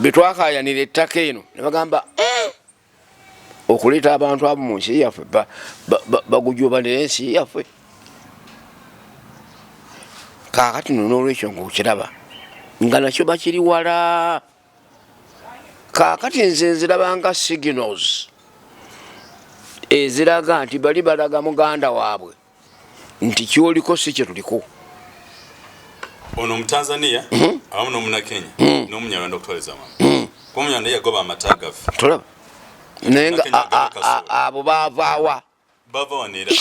Betwakayanira ettaka eno ne bagamba eh! Okuleeta abantu abo mu nsi yaffe bagujubanira ensi yaffe. Kaakati no n'olwekyo ng'okiraba nga nakyo bakiri wala. Kaakati nze nzirabanga signals eziraga nti bali balaga muganda waabwe nti kyoliko si kyetuliko. Ono Omutanzania awamu n'Omunakenya n'Omunyarwanda okutwaliza awamu, kuba Omunyarwanda ye yagoba amata gaffe. Tolaba naye nga abo baavaawa? Bava wano era.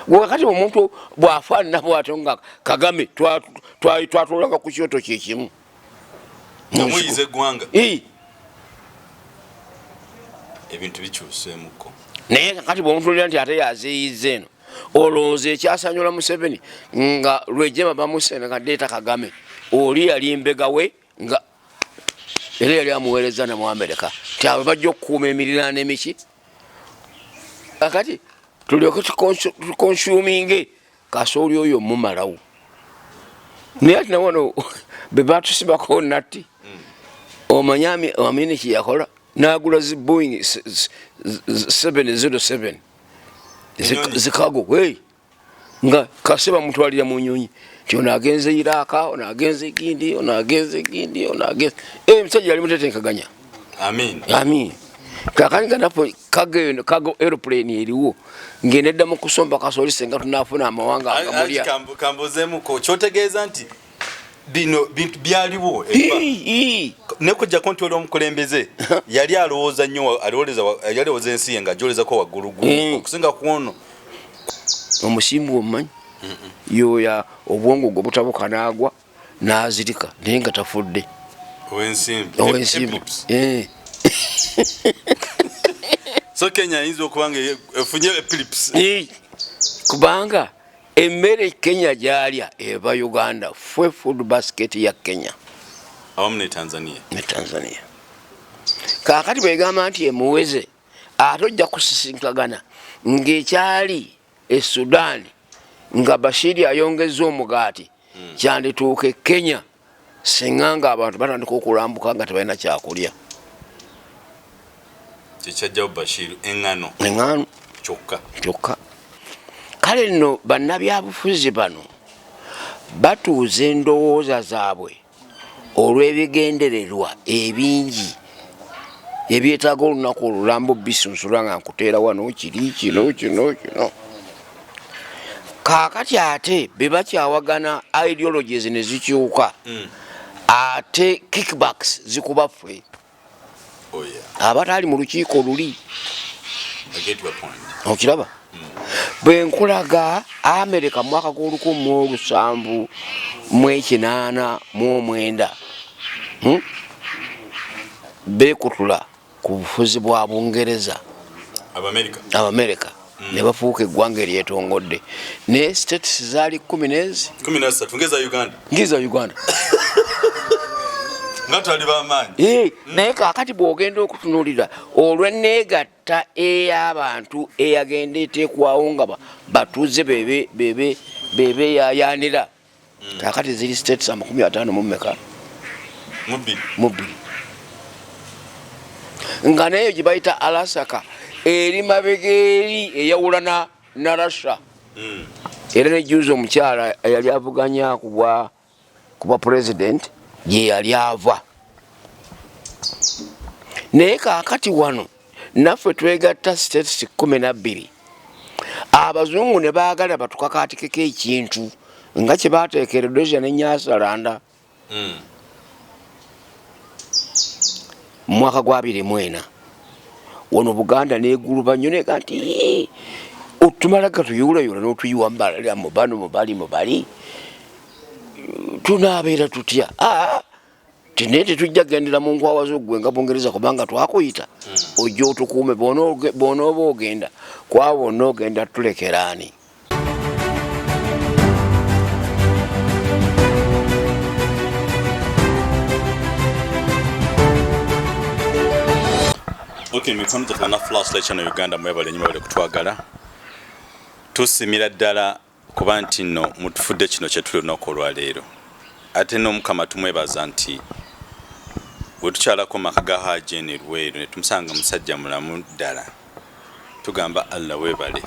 Wakati omuntu bw'afaanana bw'atyo nga Kagame, twatuulanga ku kyoto kyekimu. Muyiza eggwanga, ebintu bikyuseemuko. Naye kakati bwomutulira nti ate yaziiyiza eno, olowooza ekyasanyula Museveni nga Lwejema bamusena nga deeta Kagame, oli yali mbega we nga era yali amuweereza ne mu Amerika ti abo bajja okukuuma emiriraano emiki. Kakati tulyoke tukonsuminge kasooli oyo mumalawo. Naye ati nawano bebatusibako natti, omanyi Amini kyeyakola? Nagula zi Boeing 707 zikago nga kase bamutwalira mu nyonyi nti ono agenze Iraka, ono agenze gindi, ono agenze gindi, ono agenze. Omusajja yali mutetenkaganya. Amin. Amin. Kakati nga naffe kago kago aeroplane eriwo ngenda edda mu kusomba kasooli senga tunafuna amawanga agamulya. Kambuzeemuko, kyotegeeza nti bino bintu byaliwo nekujjako nti oli omukulembeze yali alowooza nnyo, yali alowooza ensi ye nga gyolezako waggulu okusinga ku ono. Omusimbu omumanyi yoya obwongo gwe butabuka n'agwa n'azirika naye nga tafudde. Owensimbu. So Kenya ayinza okuba nga efunye epilepsy. Kubanga emmere Kenya gyalya eva Uganda, ffe food basket ya Kenya. Awamu ne Tanzania. Ne Tanzania. Kaakati bwegamba nti emuweze, ate ojja kusisinkagana ng'ekyali e Sudan nga Bashiri ayongeza omugaati, kyandituuka e Kenya singa nga abantu batandika okulambuka nga tebalina kyakulya. Kyekyajjawo Bashir, eŋŋano. Eŋŋano. Kyokka. Kyokka. Kale nno bannabyabufuzi bano batuuza endowooza zaabwe olw'ebigendererwa ebingi ebyetaaga olunaku olulambo bisunsula nga nkuteera wano kiri kino kino kino. Kaakati ate be bakyawagana, ideologies ne zikyuka, ate kickbacks zikuba ffe abataali mu lukiiko luli. Okiraba bwe nkulaga Amerika mu mwaka gw'o1789, Beekutula ku bufuzi bwa Bungereza. Abamerika ne bafuuka eggwanga eryetongodde, naye states zaali 10 nezi. 13 ngeza Uganda. Ngeza Uganda. Nga twali bamaanyi. Naye kaakati bw'ogenda okutunulira olw'enneegatta ey'abantu eyagenda eteekwawo nga batuuze bebeyayanira, kaakati ziri states 50 mu mmeka? Mu bbiri. Mu bbiri, nga nayo gye bayita Alaska eri mabega eri eyawulana na Russia. Era nejuzi omukyala eyali avuganya kubwa president gye yali ava. Naye kaakati wano naffe twegatta states 12, abazungu ne baagala batukakaatikeko ekintu nga kye bateeka Rhodesia ne Nyasalanda mu mwaka gwa 24. Wano Buganda neguluba nnyo nega nti, "Yee, otumala gatuyuulayuula n'otuyiwa mubalala mubano mubali mubali, tunaabeera tutya?" Ah, tinaye tetujja kugendera mu nkwawa zoggwe nga Bungereza, kubanga twakuyita ojja otukuume. Bw'onooba ogenda kwabo bonna ogenda tulekeraani. Okay, mikono gyaffe na Flash Channel Uganda, mwebale nnyo, mwebale kutwagala. Tusimira ddala kuba nti nno mutufudde kino kye tuli olunaku olwaleero. Ate n'Omukama tumwebaza nti Bwe tukyalako mu maka ga Haji eno e Luweero ne tumusanga musajja mulamu ddala, tugamba Allah weebale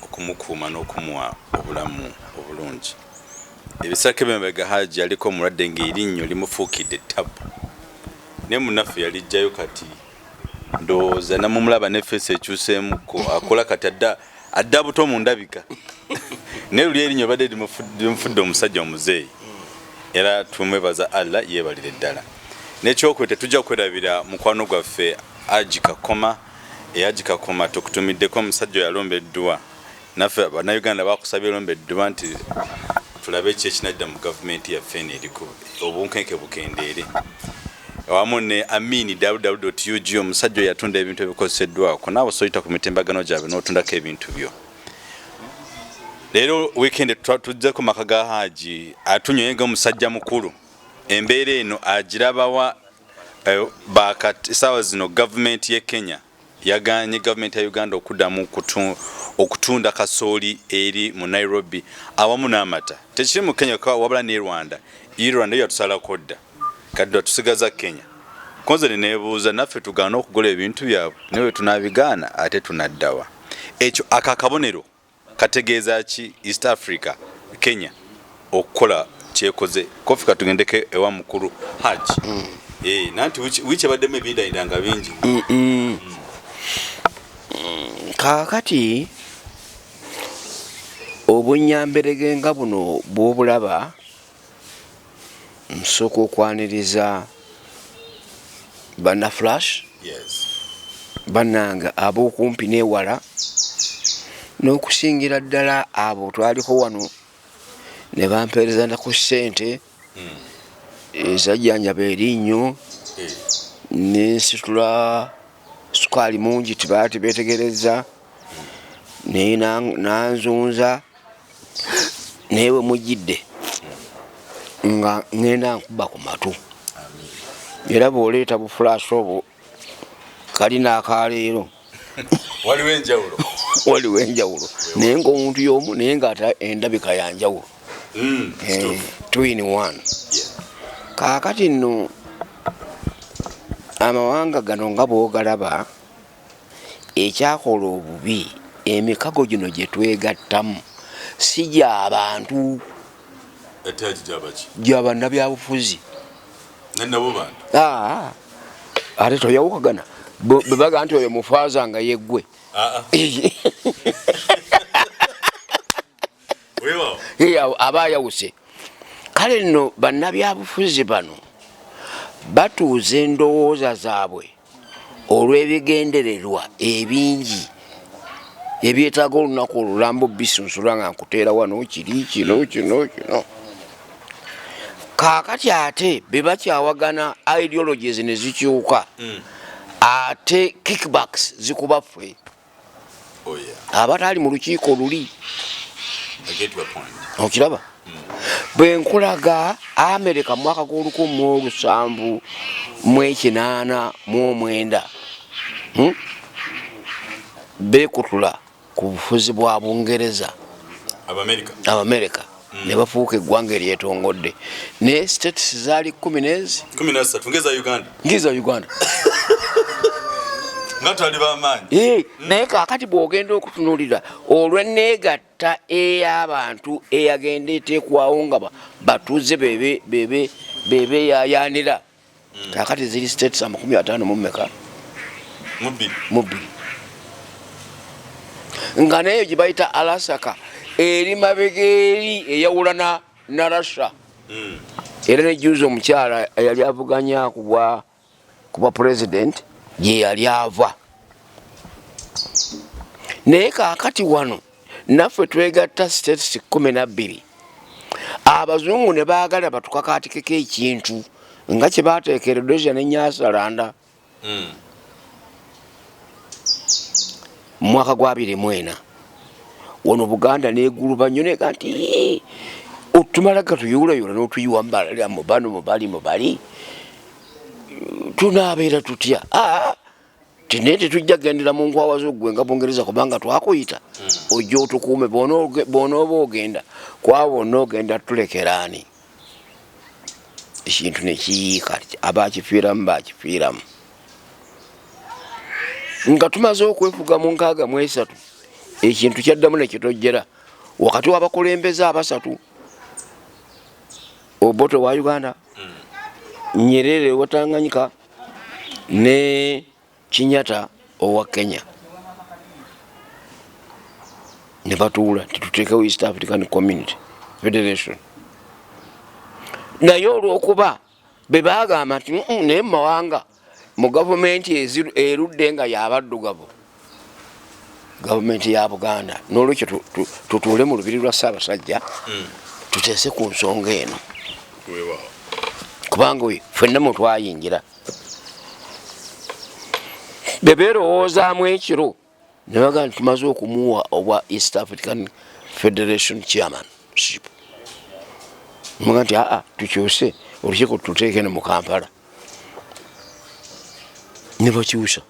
okumukuuma n'okumuwa obulamu obulungi. Ebiseerako eby'emabega Haji yaliko omulwadde ng'erinnyo limufuukidde ttabbu, naye munnaffe yaliggyayo kati ndowooza namumulaba ne feesi ekyuseemukko akola kati adda adda buto mu ndabika naye luli erinnyo badde limufudde omusajja omuzeeyi era tumwebaza Allah yeebalire ddala. N'ekyokubiri tetujja kwerabira mukwano gwaffe Haji Kakoma. Haji Kakoma tukutumiddeko omusajja oyo alomba edduwa naffe bannayuganda bakusabye olomba edduwa nti tulabe ki ekinadda mu gavumenti yaffe eno eriko obunkenke bukendeere awamu ne amini www.ug omusajja oyo yatunda ebintu ebikozeseddwako naawe osoyita ku mitimbagano gyabwe n'otundako ebintu byo. Leero weekend tujje ku maka ga Haji atunyoye nga omusajja mukulu embeera eno agirabawa eh, essaawa zino gavumenti y'e Kenya yagaanye gavumenti ya Uganda okuddamu okutunda kasooli eri mu Nairobi awamu n'amata. Tekiri mu Kenya wabula ne Rwanda. Ye Rwanda yo yatusalako dda, kati tusigaza Kenya. Konze ne neebuuza naffe tugaana okugula ebintu byabwe naye bwe tunaabigaana ate tunaddawa? Ekyo ako akabonero Kategeeza ki East Africa Kenya okukola kyekoze? Kofi katugendeko ewa mukulu Hajj. Eh, nanti wiiki ebaddemu ebindayinda nga bingi. Kaakati obunyamberege nga buno bw'obulaba, nsooka okwaniriza banna Flash bannange ab'okumpi n'ewala n'okusingira ddala abo twaliko wano ne bampeereza na ku ssente ezajjanjaba erinnyo ne nsitula sukaali mungi tibaali tebeetegerezza naye nanzunza naye we mujjidde nga ŋŋenda nkuba ku matu era bw'oleeta bufulaasi obwo kali n'akaleero waliwo enjawulo waliwo enjawulo naye ng'omuntu y'omu naye ng'ate endabika ya njawulo eh, two in one. Kaakati nno amawanga gano nga bw'ogalaba ekyakola obubi emikago gino gye twegattamu si gya bantu gya bannabyabufuzi ah, ate toyawukagana bwe baga nti oyo mufaaza nga yeggwe ah, ah. Aba ayawuse. Kale nno bannabyabufuzi bano batuuza endowooza zaabwe olw'ebigendererwa ebingi ebyetaaga olunaku olulamba obisunsula nga nkuteera wano kiri kino kino kino. Kaakati ate be bakyawagana ideologies ne zikyuka ate kickbacks zikuba ffe. Oh, abataali mu lukiiko luli okiraba bwe nkulaga Amerika mu mwaka gw'olukumi mu olusanvu mu ekinaana mu omwenda hmm? beekutula ku bufuzi bwa Bungereza Abamerika ne bafuuka eggwanga eryetongodde naye states zaali kumi nezi ngeza Uganda naye kakati bwogenda okutunulira olweneegatta ey'abantu eyagenda eteekwawo nga batuuze bebeyayanira kakati ziri states 50 mu mmeka mu bbiri nga nayo gye bayita Alasaka eri mabega eri eyawulana na Russia era nejuzi omukyala eyali avuganya kubwa president gye yali ava naye kaakati wano naffe twegatta states 12 abazungu ne baagala batukakaatikeko ekintu nga kye baateeka Rhodesia ne Nyasaland mu mwaka gwa 24 wano Buganda neguluba nnyo nega nti otumala gatuyuulayuula n'otuyiwa mubalala mu bano mubali mubali tunaabeera tutya tinaye tetujja kugendera mu nkwawa zo ggwe nga Bungereza kubanga twakuyita ojja otukuume bw'onooba ogenda kwabo bonna ogenda tulekeraani. Ekintu nekiyiika, abakifiiramu bakifiiramu. Nga tumaze okwefuga mu 63, ekintu kyaddamu nekitojjera wakati w'abakulembeze abasatu: Obote wa Uganda, Nyerere wa Tanganyika ne Kenyatta owa Kenya. Ne batuula tituteekewo East African Community Federation. Naye olw'okuba be bagamba nti, naye mu mawanga mu gavumenti erudde nga yabaddugavu, gavumenti ya Buganda, n'olwekyo tutuule mu lubiri lwa Ssaabasajja tuteese ku nsonga eno, kubanga oyo ffenna mu twayingira." Be beerowoozaamu ekiro ne bagamba nti tumaze okumuwa obwa East African Federation chairmanship, muga nti aa, tukyuse olukiiko, tuteeke ne mu Kampala. Ne bakyusa,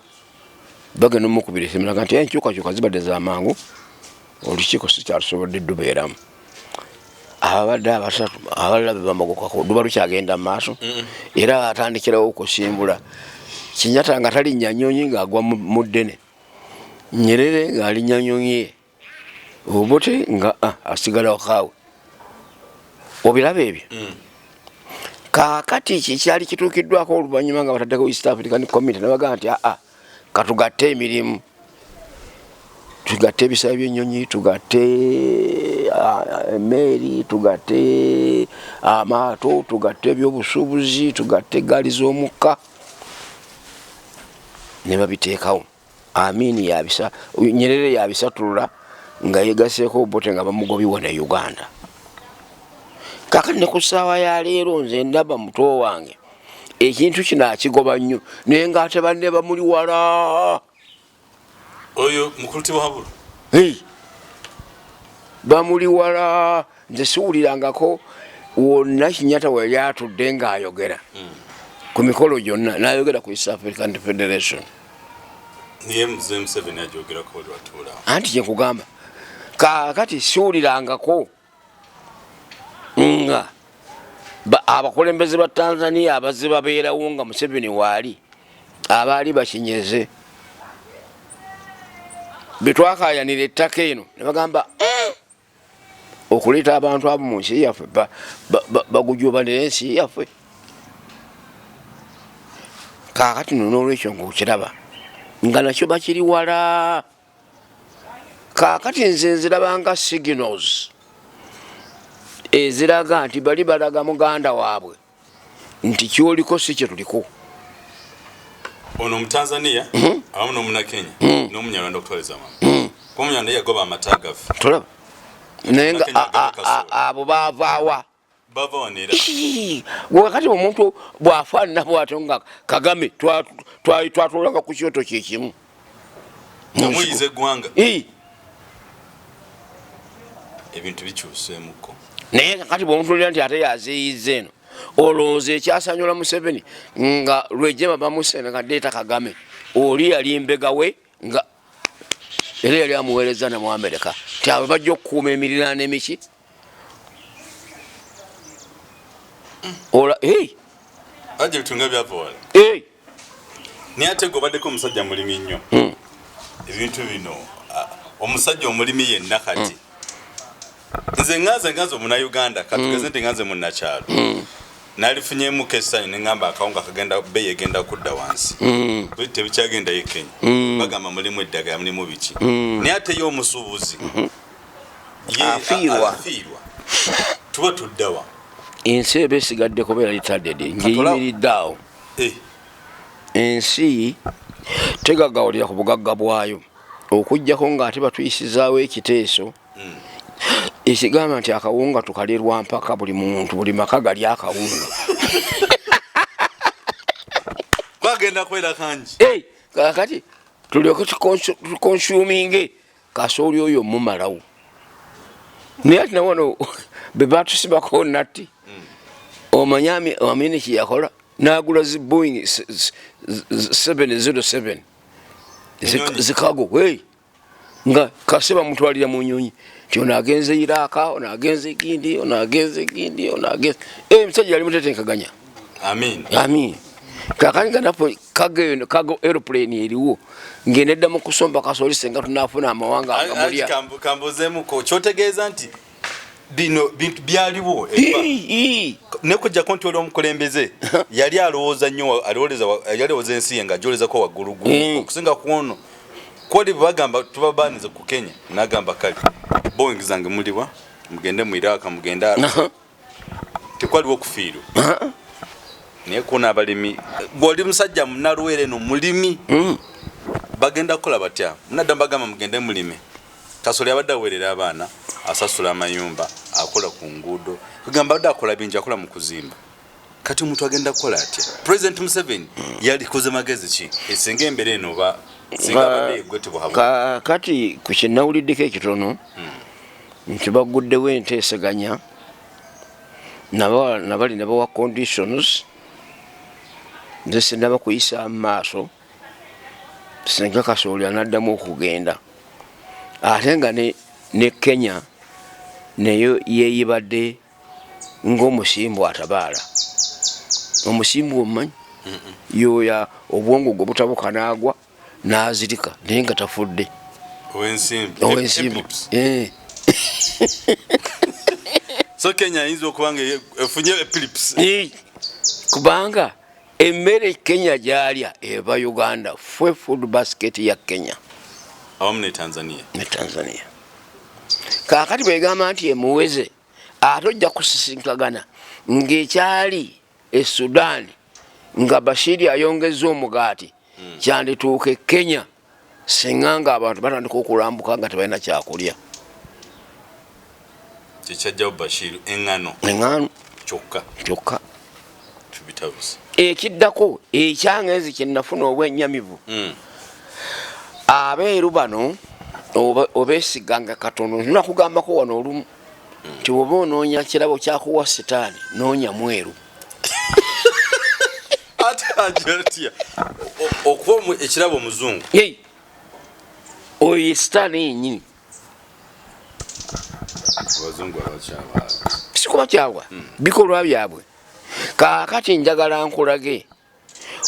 bagenda omukubira esimu nti enkyukakyuka zibadde zamangu, olukiiko sikyalusobodde dubeeramu. Ababadde abasatu abalala be bamagukako, luba lukyagenda mu maaso. Era atandikirawo okusimbula Kenyatta nga talinnya nyonyi, ng'agwa mu ddene, Nyerere ng'alinnya nyonyi ye, Obote nga asigala wakaawe. Obiraba ebyo. Kaakati kikyali kituukiddwako oluvannyuma nga bataddeko East African Community, nebagaa nti aa, katugatte emirimu, tugatte ebisaawe by'ennyonyi, tugatte emmeeri, tugatte amaato, tugatte ebyobusuubuzi, tugatte eggaali z'omukka. Ne babiteekawo. Amini yabisa, Nyerere yabisatulula nga yegaseeko Obote nga bamugobye wano e Uganda. Kakati ne ku ssaawa ya leero nze ndaba muto wange ekintu kino akigoba nnyo, naye ngaate banne bamuli wala. Oyo mukulu Tibuhaburwa. Hey! Bamuli wala. Nze siwulirangako wonna Kenyatta we yali atudde ng'ayogera ku mikolo gyonna n'ayogera ku East African Federation. Niye Mzee Museveni ajogerako oli watuula. Anti kyenkugamba, kaakati siwulirangako nga abakulembeze ba Tanzania abazze babeerawo nga Museveni waali abaali bakinyeze betwakayanira ettaka eno, ne bagamba, okuleeta abantu abo mu nsi yaffe bagujubanira ensi yaffe." Kaakati no n'olwekyo ngaokiraba nga nakyo bakiri wala. Kaakati nze nzirabanga signals eziraga nti bali balaga muganda waabwe nti kyoliko si kye tuliko. Ono Omutanzania awamu n'Omunakenya n'Omunyarwanda okutwaliza awamu, kuba Omunyarwanda ye yagoba amata gaffe. Tolaba naye nga Kenya agaba kasooli. Abo baavaawa? Bava wano era. Wakati omuntu bw'afaanana bw'atyo nga Kagame, twatuulanga ku kyoto kyekimu. Nga muyiza eggwanga. Ii. Ebintu bikyuseemuko. Naye kakati bwomutulira nti ate yaziiyiza eno, olowooza ekyasanyula Museveni nga Lwejema bamusene nga deeta Kagame, oli yali mbega we, nga era yali amuweereza ne mu Amerika ti abo bajja okukuuma emiriraano emiki ola, hey! Aje ebintu nga byava wala. Hey! Naye ate gwe obaddeko omusajja mulimi nnyo, ebintu bino, omusajja omulimi yenna kati nze nganze Omunauganda, katugeze nti nganze munnakyalo, nalifunyemuko essanyu neŋŋamba akawunga kagenda bbeeyi egenda kudda wansi, bwe tebikyagendayo e Kenya, bagamba mulimu eddagala, mulimu biki. Naye ate ye omusuubuzi ye Afiirwa. Afiirwa. Tuba tuddawa? Ensi eba esigadde kubeera retarded ng'eyimiridde awo. Ensi tegagawulira ku bugagga bwayo okugjako ng'ate batuyisizaawo ekiteeso ekigamba nti akawunga tukalirwa mpaka buli muntu, buli maka gali akawunga. Kwagenda kwera kangi. Hey, kakati tulyoke tuconsuminge kasooli oyo mumalawo. Naye ati nawano be batusibako natti, omanyi Amini kyeyakola? N'agula zi Boeing 707. Ennyonyi. Zikago, hey. Nga kase bamutwalira mu nyonyi nti ono agenze Iraka, ono agenze gindi, ono agenze gindi, ono agenze. Omusajja yali mutetenkaganya. Amin. Amin. Kakati nga naffe kago kago aeroplane eriwo ng'enedda mu kusomba kasooli senga tunaafuna amawanga agamulya. Kambuzeemuko, kyotegeeza nti bino bintu byaliwo nekujjako nti oli omukulembeze yali alowooza nnyo, yalowooza ensi ye nga agyolezako waggulu okusinga ku ono. Kwoli bwe bagamba tubabanize ku Kenya, nagamba kale Boeing zange muliwa, mugende mu Iraq, mugende, tekwaliwo okufiirwa. Naye kuna abalimi, gwoli musajja munaluweera eno mulimi, bagenda kukola batya? Munadda bagamba mugende mulime kasoli, abadde aweerera abaana, asasula amayumba, akola ku nguudo, kugamba abadde akola bingi, akola mu kuzimba. Kati omuntu agenda kukola atya? President Museveni yalikoze magezi ki esinga embeera eno, oba singa abadde yegwe tebuhabu? Kati ku kyenawuliddeko ekitono nti baguddewo enteeseganya nabali nabawa conditions. Nze sinaba kuyisa mu maaso singa kasooli anaddamu okugenda, ate nga ne Kenya neyo yeyibadde ng'omusimbu atabaala. Omusimbu omumanyi? Yoya obwongo gwe butabuka n'agwa n'azirika naye nga tafudde. Owensimbu? Owensimbu. So Kenya ayinza okuba nga efunye epilepsy. Kubanga emmere Kenya gyalya eva Uganda, ffe food basket ya Kenya. Awamu ne Tanzania. Ne Tanzania. Kaakati bwegamba nti emuweze, ate ojja kusisinkagana ng'ekyali e Sudan nga Bashiri ayongeza omugaati, kyandituuka e Kenya singa nga abantu batandika okulambuka nga tebalina kyakulya. Kyekyajjawo Bashir, eŋŋano. Eŋŋano. Kyokka. Kyokka. Tubitabuse. Ekiddako ekyangenzi kyenafuna obwenyamivu, abeeru bano obeesiganga katono. Nakugambako wano olumu nti oba onoonya kirabo kyakuwa sitaani, noonya mweru. Ate agira atya okuba ekirabo omuzungu? Hey, oyo ye sitaani yennyini. Abazungu abakyaba. Sikuba kyabwa, bikolwa byabwe. Kaakati njagala nkulage,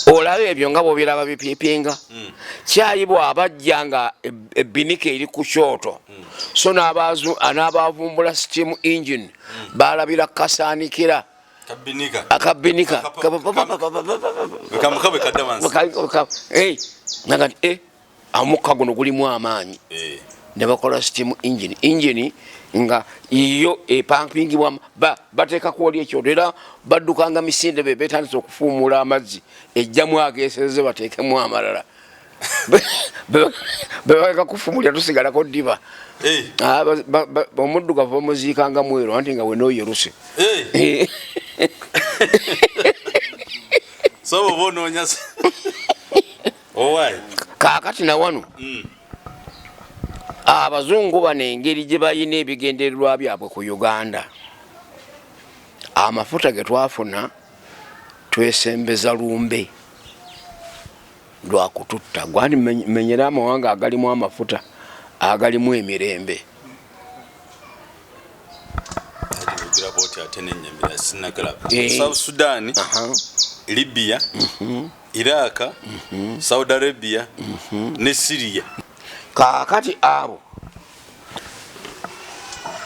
olaba ebyo nga bwobiraba bipipinga kyayi, bw'abajja nga ebbinika eri ku kyoto, so n'abavumbula steam engine balabira kasaanikira. Kabinika. Akabinika. Kamuka bwe kadda wansi. Naga nti omukka guno gulimu amaanyi. Ne bakola steam engine, engine nga yo epampingibwa, bateekako oli ekyoto era baddukanga misinde be betandise okufuumuula amazzi, ejjamu ageeseze bateekemu amalala. Bebaleka kufuumulira tusigalako ddiba. Ah, omuddugavu bamuziikanga mweru anti nga wenoyeruse. So bwoba onoonya owaayi. Kaakati nawano abazungu bano engeri gye balina ebigendererwa byabwe ku Uganda, amafuta ge twafuna twesembeza lumbe lwakututta. Gwandi menyera amawanga agalimu amafuta agalimu emirembe. Ogira bwoti ate nenyamira sinagalaba. South Sudan, Libya, Iraq, Saudi Arabia ne Syria. Kaakati abo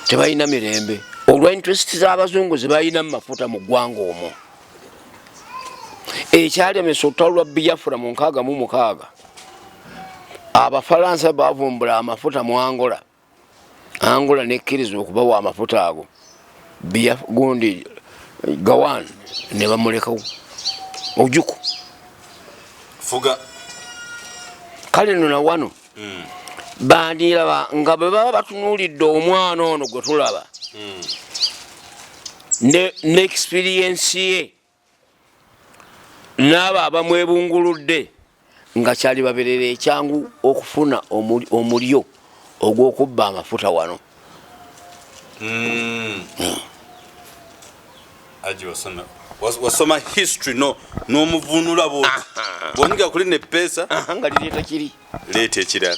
tebalina mirembe olwa interest z'abazungu zebalina mu mafuta mu ggwanga omwo. Ekyalemesa olutalo lwa Biafra mu 66, Abafalansa bavumbula amafuta mu Angola, Angola nekkiriza okubawa amafuta ago. Gundi Gawan ne bamulekawo ojuku. Fuga. Kale nno nawano bandiraba nga bwe baba batunuulidde omwana ono gwe tulaba ne experience ye n'abo abamwebunguludde, nga kyali baberera ekyangu okufuna omulyo ogw'okubba amafuta wano. Aji wasoma history no n'omuvunula bwoti bwonyiga kuli ne pesa. Nga lireeta kiri. Leeta ekirala.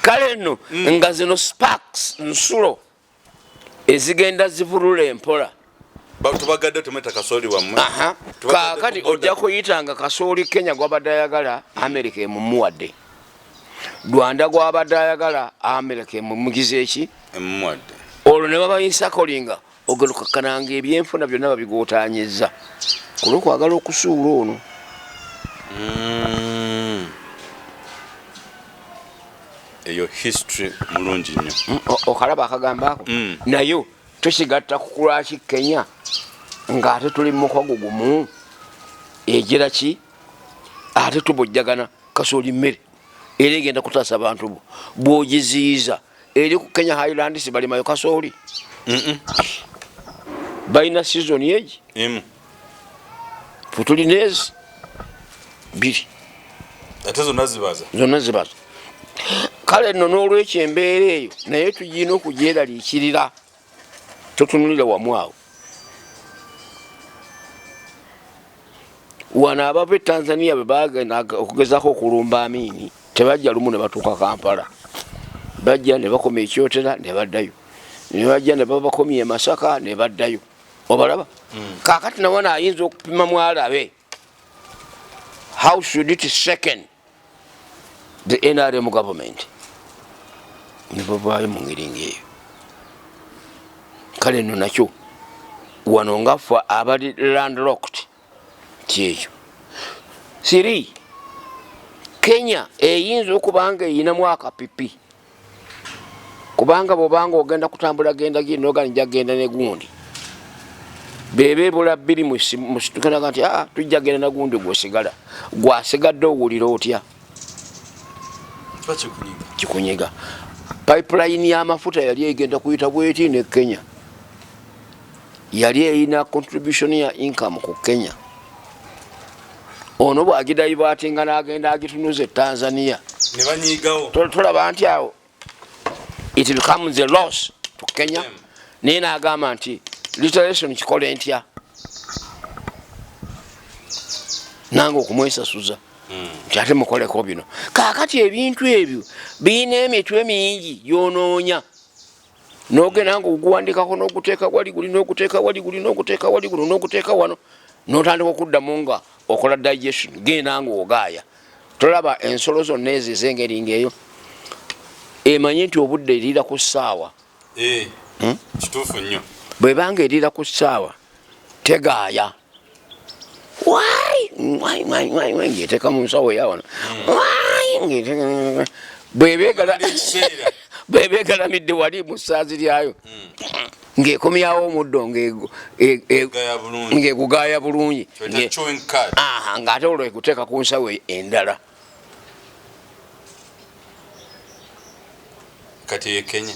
Kale nno nga zino sparks, nsulo ezigenda zivulula empola. Tubagadde tumeta kasooli wammwe. Kakati ojja kuyitanga kasooli Kenya gwabadde ayagala, America emumuwadde. Rwanda gwabadde ayagala, America emumugiza eki? Emumuwadde. Olwo ne babayinsakolinga, ogenda okakkananga ebyenfuna byonna babigootanyiza kulwokwagala okusuula ono. Eyo history mulungi nnyo. Okalaba akagambo ako? Nayo tukigatta ku kulwaki Kenya ng'ate tuli mu mukwago gumu egira ki, ate tubojjagana kasooli mmere era egenda kutaasa abantu bo bw'ogiziyiza. Eri ku Kenya Highlands balimayo kasooli, balina season egi emu. Fe tulina ezi bbiri. Ate zonna zibaza. Zonna zibaza. Kale nno n'olwekyo embeera eyo naye tugirina okugyeraliikirira, totunulira wamu awo. Wano abava e Tanzania bwe bagenda okugezaako okulumba Amiini, tebajja lumu ne batuuka Kampala. Bajja ne bakoma ekyotera ne baddayo, ne bajja ne babakomya e Masaka ne baddayo. Obalaba? Kaakati nawano ayinza okupima mwalabe how should it second the NRM government, ne bavaayo mu ngeri ng'eyo. Kale nno nakyo wano nga ffe abali landlocked kyekyo siri Kenya eyinza okuba nga eyinamu akapipi, kubanga bwobanga ogenda kutambula genda gino noga nja genda ne gundi, bebe bula bbiri musitukanaga nti tujja genda na gundi, gwosigala gwasigadde owulira otya? Kiba kikunyiga. Kikunyiga. Pipeline y'amafuta yali egenda kuyita bweti ne Kenya, yali erina contribution ya income ku Kenya. Ono bw'agidivertinga n'agenda agitunuza e Tanzania ne banyiigawo. Tulaba nti awo it becomes a loss to Kenya. Naye n'agamba nti retaliation kikole ntya nange okumwesasuza nti ate mukoleko bino. Kaakati ebintu ebyo birina emitwe mingi gyonoonya, nogenda nga oguwandikako n'oguteeka wali guli, n'oguteeka wali guli, n'oguteeka wali guno, n'oguteeka wano, n'otandika okuddamu nga okola digestion. Genda nga ogaaya, tolaba ensolo zonna ezo ez'engeri ngaeyo emanye nti obudde eriira ku ssaawa. Kituufu nnyo. Bwebanga eriira ku ssaawa tegaaya wai wai wai wai wai ng'eteeka mu nsawo eyawano wai bweba ekiseera bweba egalamidde wali mu ssaazi lyayo ng'ekomyawo omuddo Gaya bulungi. Ng'egugaaya bulungi. Ky'oyita chewing cud. Aha, ng'ate olwo ekuteeka ku nsawo endala. Kati ye Kenya.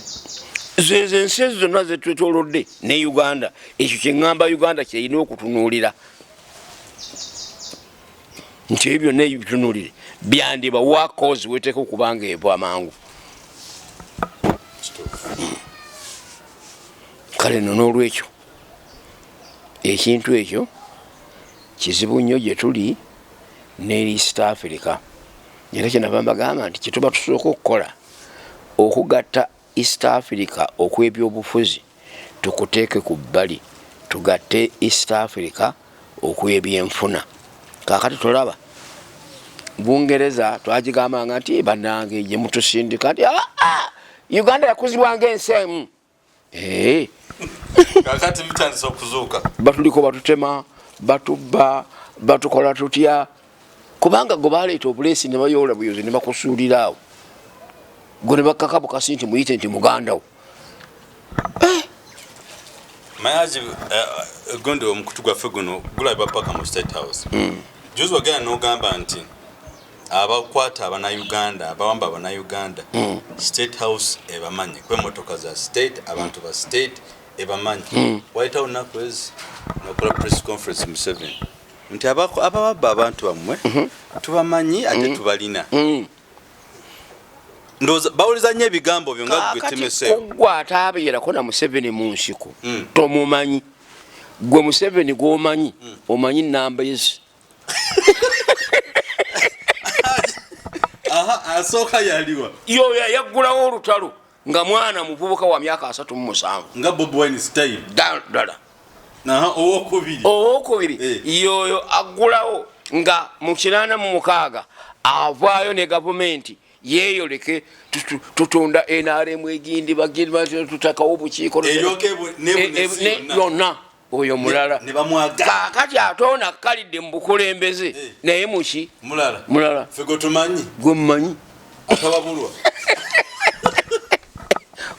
Zezo ensi ezo zonna zetwetolodde ne Uganda. Ekyo kyeŋŋamba, Uganda kyerina okutunuulira nti ebyo byonna ebitunuulire byandiba wakozi weteeka okuba nga eva amangu. Kituufu. Kale no n'olwekyo ekintu ekyo kizibu nnyo gye tuli ne East Africa. Era kyenava mbagamba nti kyetuba tusooka okukola okugatta East Africa okw'ebyobufuzi tukuteeke ku bbali, tugatte East Africa okw'ebyenfuna. Kaakati tolaba Bungereza twagigambanga nti bannange gye mutusindika nti aa Uganda yakuzibwa ng'ensi emu. Kakati bitandise okuzuuka. Batuliko batutema, batubba, batukola tutya, kubanga gwe baleeta obuleesi ne bayoola buyozi ne bakusuulira awo, gwe ne bakkaka bukasi nti muyite nti muganda wo. Mayaji gondi omukutu gwaffe guno gulabibwa paka mu State House. Juzi wagenda n'ogamba nti abakwata Abanauganda, abawamba Abanauganda, State House ebamanyi, kuba emotoka za state, abantu ba state ebamanyi. Wayitawo nnaku ezi nokola press conference, Museveni nti abababba abantu bammwe tubamanyi ate tubalina. Ndowooza bawuliza nnyo ebigambo byo nga gwe Kaakati temeseewo. Gwe ataabeerako na Museveni mu nsiko tomumanyi. Gwe Museveni gwomanyi, omanyi namba ezi. Aha, asooka yaliwa? Yoyo yaggulawo olutalo nga mwana muvubuka wa myaka 37. Nga Bobi Wine style. Ddala. Owokubiri. Owokubiri. Eh. Yoyo aggulawo nga mu 86 avaayo ne gavumenti yeyoleke, tutunda NRM egindi bagindi tutakawo obukiiko. Eryoke nebuna ensi yonna. Yonna oyo mulala. Ne bamwagala. Kaakati ate ono akkalidde mu bukulembeze. Eh. Naye muki? Mulala. Mulala. Ffe gwe tumanyi. Gwe mumanyi. Atababulwa.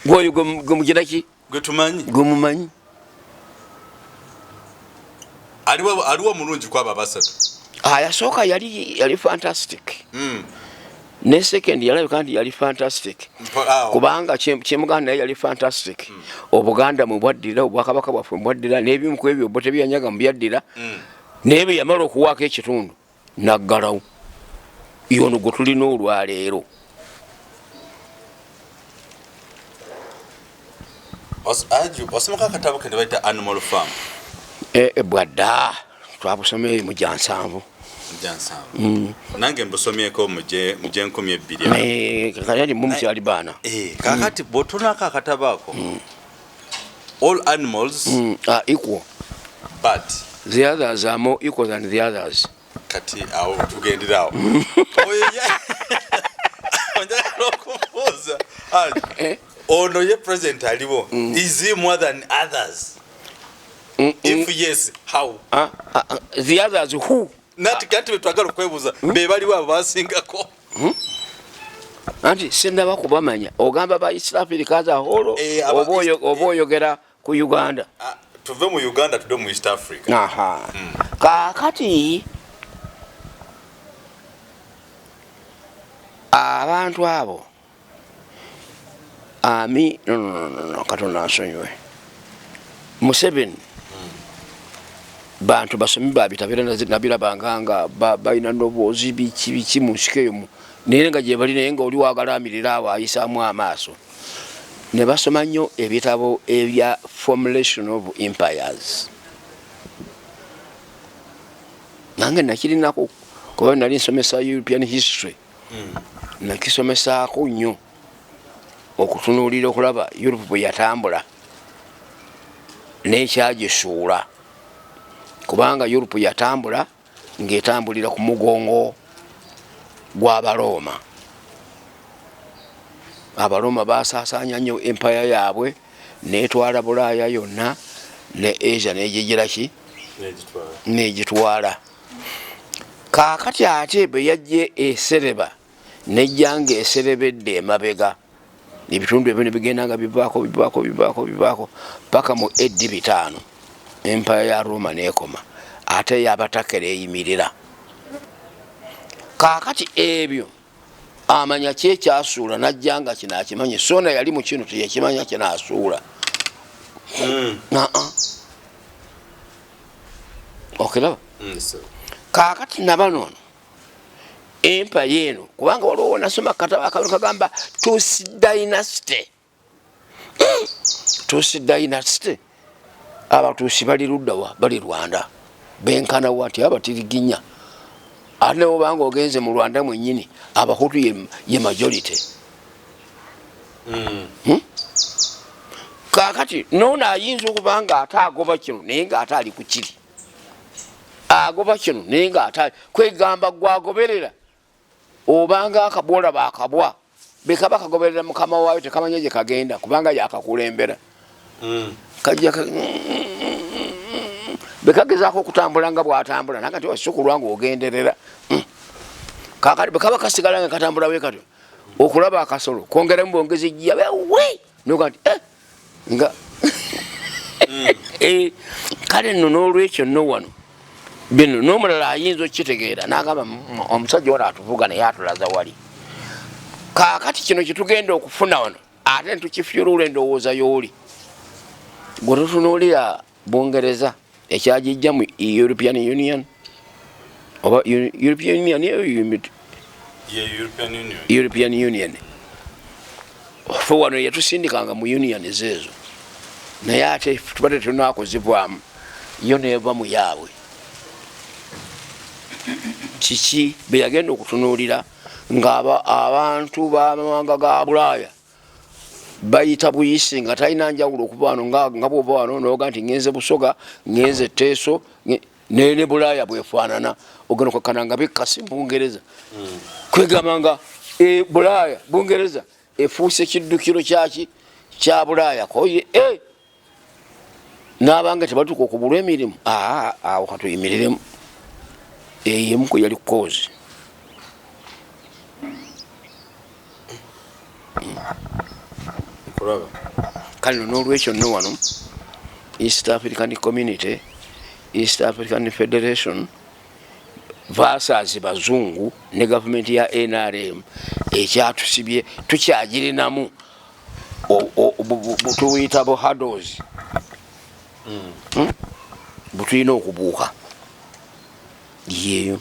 Gwoyo gwe mugira ki? Gwe tumanyi. Gwe mumanyi. Aliwo mulungi kwabo abasatu. Yasooka yali fantastic. Ne second yalabika nti yali fantastic. Awo. Kubanga kyemuganda naye yali fantastic. Obuganda mwe bwaddira, obwakabaka bwaffe mwe bwaddira, n'ebimu ku ebyo bo tebyanyaga mu byaddira. Naye bwe yamala okuwaako ekitundu naggalawo, yono gwe tulina olwaleero. Wasomako akatabo ke bayita Animal Farm? E, bwadda twabusoma eyo mu gya 70. Gya 70. Nange mbusomyeko mu gye 2000. Kati mu mukyali baana. Kakati bw'otunako akatabo ako, all animals are equal, but the others are more equal than the others. Kati awo tugenderawo. Oyo njagala okumubuuza. Haji, Eh? ono ye president aliwo, is he more than others? If yes, how? Ah, the others who? Nati kati betwagala okwebuuza be baliwo abo basingako. Anti sinaba kubamanya. Ogamba ba East Africa as a whole? Eh, Oba oyogera ku Uganda? Ah, tuve mu Uganda tudde mu East Africa. Aha, kaakati abantu abo ami, no, no, no, no, Katonda nsonyiwe, Museveni, bantu basomi babitabira nabirabanga nga balina ndoboozi biki biki mu nsiko eyo naye nga gye bali, naye nga oli wagalamirira awo ayisaamu amaaso ne basoma nnyo ebitabo ebya formulation of empires. Nange nakirinako kuba nali nsomesa European history. Nakisomesaako nnyo okutunuulira okulaba Europe bwe yatambula n'ekyagisuula, kubanga Europe yatambula ng'etambulira ku mugongo gw'Abalooma. Abalooma basaasaanya nnyo empire yaabwe netwala Bulaaya yonna ne Asia negigira ki, negitwala. Kaakati ate bwe yajja esereba, nejja nga eserebedde emabega, ebitundu ebyo nebigenda nga bivaako bivaako bivaako bivaako paka mu AD 500, empire ya Roma nekoma, ate yabatakera eyimirira. Kaakati ebyo amanya kyekyasuula najja nga kino akimanyi, sona yali mu kino teyakimanya kinaasuula. Aa, okiraba? Kaakati nabano empire eno, kubanga waliwo nasoma katabo akabino kagamba Tusi dynasty. Tusi dynasty, Abatuusi bali luddawa? Bali Rwanda. Benkana wati? Abatiriginya. Ate newobanga ogenze mu Rwanda mwenyini, Abahutu ye majority. Kakati nono ayinza okuba nga ate agoba kino naye nga ate ali ku kiri, agoba kino naye nga ate kwegamba gwagoberera obanga akabwola bakabwa bekaba kagoberera mukama waayo, tekamanya gye kagenda kubanga yakakulembera. Kajja bekagezaako okutambula nga bwatambula nakati wasukulwa nga ogenderera. Kakati bwekaba kasigala nga katambula bwe katyo, okulaba akasolo kwongeramu bwongezi jja we noga nti eh, nga kale nno n'olwekyo nno wano bino n'omulala ayinza okukitegeera n'agamba, omusajja wano atuvuga naye atulaza wali." Kaakati kino kyetugenda okufuna wano ate ntukifyulula endowooza y'oli gwe tutunuulira Bungereza ekyagijja mu European Union oba European Union eyo. Ye European Union. European Union, fe wano yatusindikanga mu union ezo, naye ate tuba tetunakuzibwamu, yo neva mu yaabwe. Kiki bwe yagenda okutunuulira nga abantu b'amawanga ga Bulaaya? Bayita buyisi nga talina njawulo okuva wano nga bwoba wano noga nti ngenze Busoga, ngenze Teeso, nene Bulaaya bwefaanana, ogenda okakana nga bikkasi Bungereza. Kwegamba nga Bulaaya, Bungereza efuuse kiddukiro kyaki kya Bulaaya koye n'abange tebatuuka okubulwa emirimu. Awo katuyimiriremu, eyo emu kwe yali koozi. Kale no n'olwekyo nno wano East African Community, East African Federation versus bazungu ne gavumenti ya NRM ekyatusibye tukyagirinamu, tuyita bu hurdles butulina okubuuka yeeyo.